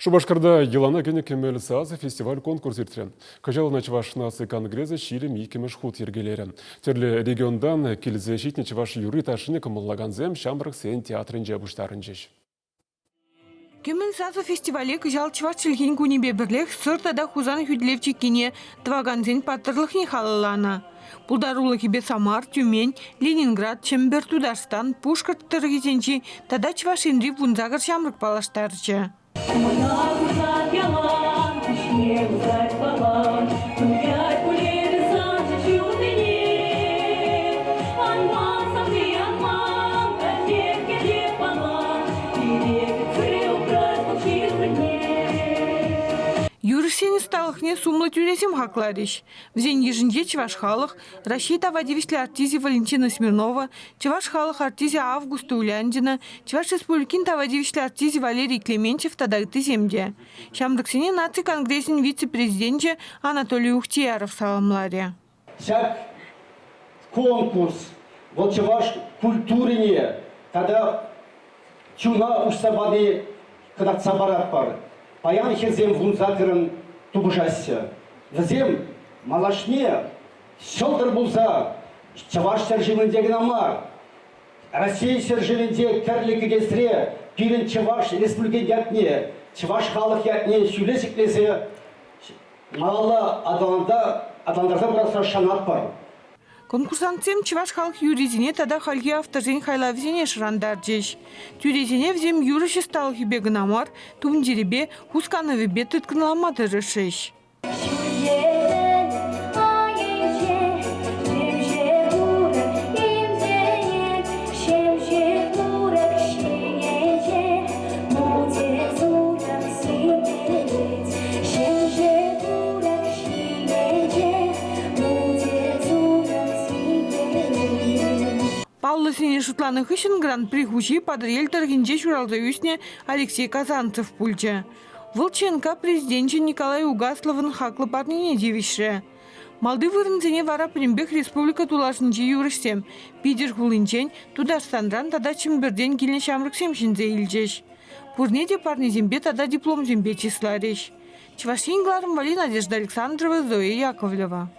Шупашкарта йӑлана кӗнӗ Кӗмӗл сасӑ фестиваль-конкурс иртрӗ. Кӑҫал ӑна Чӑваш наци конгресӗ 22-мӗш хут йӗркелерӗ. Тӗрлӗ регионтан килсе ҫитнӗ чӑваш юрри-ташшине кӑмӑллакансем ҫамрӑксен театрӗнче пуҫтарӑнчӗҫ. Кӗмӗл сасӑ фестивале кӑҫал Чӑваш чӗлхин кунӗпе пӗрлех Сӑр тата Хусан хӳтӗлев чиккине тӑвакансен паттӑрлӑхне халалланӑ. Пултарулӑхӗпе Самар, Тюмень, Ленинград, Чӗмпӗр, Тутарстан, Пушкӑрт тӑрӑхӗсенчи тата Чӑваш Енри 18 ҫамрӑк паллаштарчӗ. Юрӑҫсен ӑсталӑхне сумлӑ тӳресем хакларӗҫ. Вӗсен йышӗнче чӑваш халӑх, Раҫҫей тава тивӗҫлӗ артисчӗ Валентина Смирнова, чӑваш халӑх артисчӗ Августа Уляндина, Чӑваш Республикин тава тивӗҫлӗ артисчӗ Валерий Клементьев тата ыттисем те. Ҫамрӑксене Наци конгресӗн вице-президенчӗ Анатолий Ухтияров саламларӗ. Ҫак конкурс вӑл чӑваш культурине тата чуна уҫса пани кӑтартса паратпӑр. Паян хӗрсем вунсаккӑрӑн тупӑшаҫҫӗ. Вӗсем малашне ҫӑлтӑр пулса Чӑваш ҫӗршывӗнче кӑна мар, Раҫҫей ҫӗршывӗнче тӗрлӗ кӗтесре пирӗн Чӑваш Республикин ятне, чӑваш халӑх ятне ҫӳле ҫӗклесе малалла аталантарса пырасса шанатпӑр. Конкурсантсем чӑваш халӑх юррисене тата хальхи авторсен хайлавӗсене шӑрантарчӗҫ. Тӳресене вӗсем юрӑҫ ӑсталӑхӗпе кӑна мар, тумтирӗпе, хусканӑвӗпе тыткӑнлама тӑрӑшрӗҫ. Паллӑсене шутланӑ хыҫҫӑн Гран-при хуҫи Патӑрьел тӑрӑхӗнче ҫуралса ӳснӗ Алексей Казанцев пулчӗ. Вӑл ЧНК президенчӗ Николай Угасловӑн хаклӑ парнине тивӗҫрӗ. Малти вырӑнсене вара пӗтӗмпех республика тулашӗнчи юрӑҫсем Питӗр хулинчен, Тутарстанран тата Чӗмпӗртен килнӗ ҫамрӑксем ҫӗнсе илчӗҫ. Пурне те парнесемпе тата дипломсемпе чысларӗҫ. Чӑваш Ен кӑларӑм валли Надежда Александрова, Зоя Яковлева.